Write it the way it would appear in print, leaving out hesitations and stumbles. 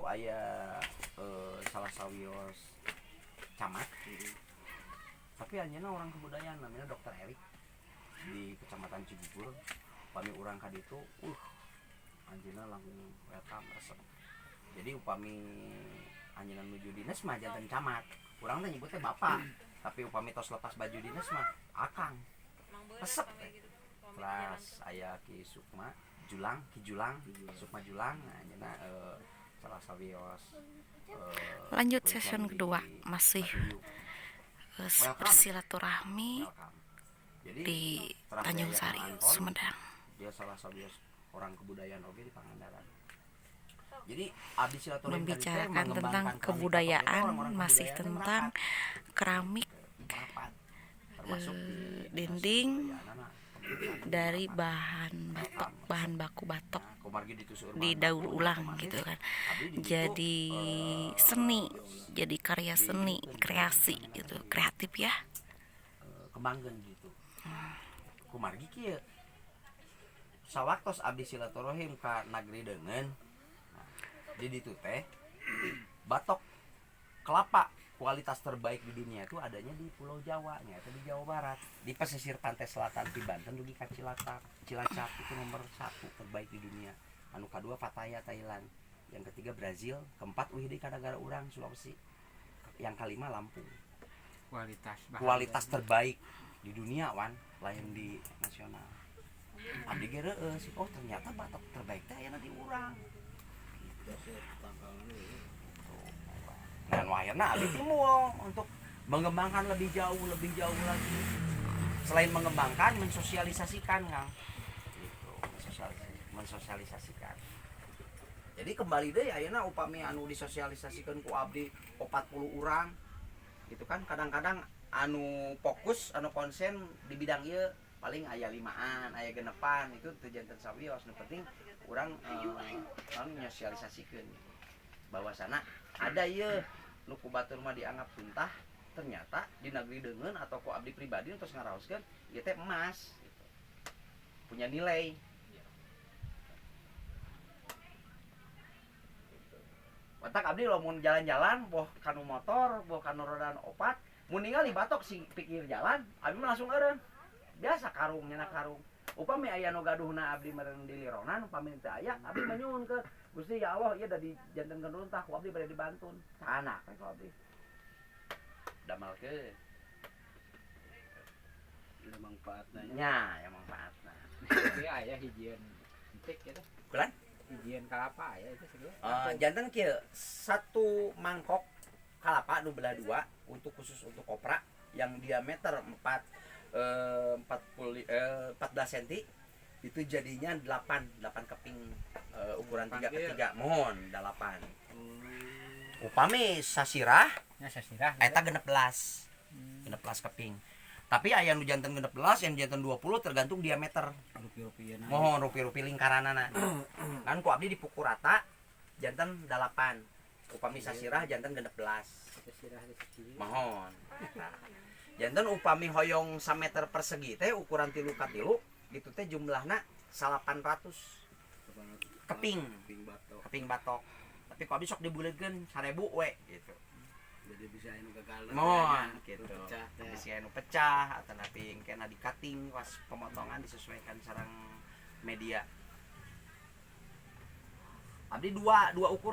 Aya salah sawios camat, tapi anjeunna orang kebudayaan, namanya Dr. Erik di Kecamatan Cigugur. Upami urang ka ditu, anjeunna langsung welcome, resep. Jadi upami anjeunna nuju dinas mah janten camat, urang teh nyebutnya bapak, tapi upami tos lepas baju dinas mah akang. Resep teh. Terus aya Ki Sukma Julang, Ki Julang, Sukma Julang. Nah, anjeunna salah sawios Lanjut polisian session di kedua, masih Batuyu. Welcome. Bersilaturahmi Welcome. Jadi di terang Tanjung aya Sari, Kang Anton, Sumedang. Dia salah sawios orang kebudayaan oge di Pangandaran. Jadi abdi silaturahim tadi teh Membicarakan tentang mengembangkan keramik batok itu kebudayaan, orang-orang masih kebudayaan teh tentang merapat. Keramik, Merapat. Termasuk di dinas dinding kebudayaanana, pemerintahan dari merapat. Bahan batok, bahan baku batok Nah, kumargi ditu seueur bahan didaur baku, ulang otomatis gitu kan. Abdi di ditu, Jadi seni, jadi karya di seni, ditu kreasi gitu, kreatif ya. Kembangkeun gitu. Kumargi kieu, sawaktos abdi silaturahim ka Nagri Deungeun. Nah, di ditu teh batok kelapa kualitas terbaik di dunia itu adanya di Pulau Jawa, nyata di Jawa Barat, di pesisir pantai selatan di Banten dugi ka Cilacap. Cilacap itu nomor 1 terbaik di dunia, anu kadua Pattaya, Thailand, yang ketiga Brazil, keempat uih deui ka negara urang, Sulawesi, yang kelima Lampung. Kualitas bahan. Kualitas terbaik di dunia, wan, lain di nasional. Abdi ge reueus sih, oh, ternyata batok terbaik teh aya di urang gitu. Nah, nu akhirna abdi timbul untuk mengembangkan lebih jauh lagi. Selain mengembangkan, mensosialisasikan, Kang, gitu. Mensosialisasikan. Jadi kembali deh, ayeuna upami anu disosialisasikan ku abdi 40 orang gitu kan, kadang-kadang anu fokus, anu konsen di bidang ieu paling aya limaan, aya genepan. Itu teu janten sawios. Nu penting urang nyosialisasikeun bahwasana ada ieu nu ku batur mah dianggap tuntah, ternyata di Negeri Deungeun atau ku abdi pribadi terus ngaraoskeun ieu teh emas gitu. Punya nilai gitu. Matak abdi lamun jalan-jalan, boh kanu motor boh kanu rodaan opat, mun ningali batok si pikir jalan, abdi mah langsung eureun biasa karung, nyana karung. Upami aya nu gaduhna, abdi meureun dilironan. Upami teu aya, abdi mah nyuhun ke Gusti, "Ya Allah, ieu da dijantenkeun runtah, ku abdi bade dibantun." Sanak we ku abdi damelkeun. Ada manfaatna. Nya ya, manfaatna. Tapi aya hijieun entik gitu. Kulan? Hijieun kalapa aya itu segala. Janten kieu, satu mangkok kalapa nu belah dua untuk khusus untuk kopra yang diameter 4 40 14 cm itu jadinya 8 8 keping, ukuran 3 ke 3. Mohon, 8. Upami sasirah Nya sasirah. Eta 16, 16 keping. Tapi aya nu janten 16, yang janten 20, tergantung diameter. Rupi-rupiah. Mohon, rupi-rupi lingkaranana kan ku abdi dipukul rata janten 8. Upami sasirah janten 16. Sasirah di sini. Mohon. Nah, janten upami hoyong sameter persegi teh ukuran 3 ka 3 gitu teh jumlahna 800 keping. Keping batok. Keping batok, tapi ku abdi sok dibuleutkeun 1000 we gitu. Jadi bisa anu gagal. Mohon, gitu. Pecah teh. Bisi anu pecah atau napi kena di cutting pas pemotongan, disesuaikan sareng media. Abdi dua dua ukuran.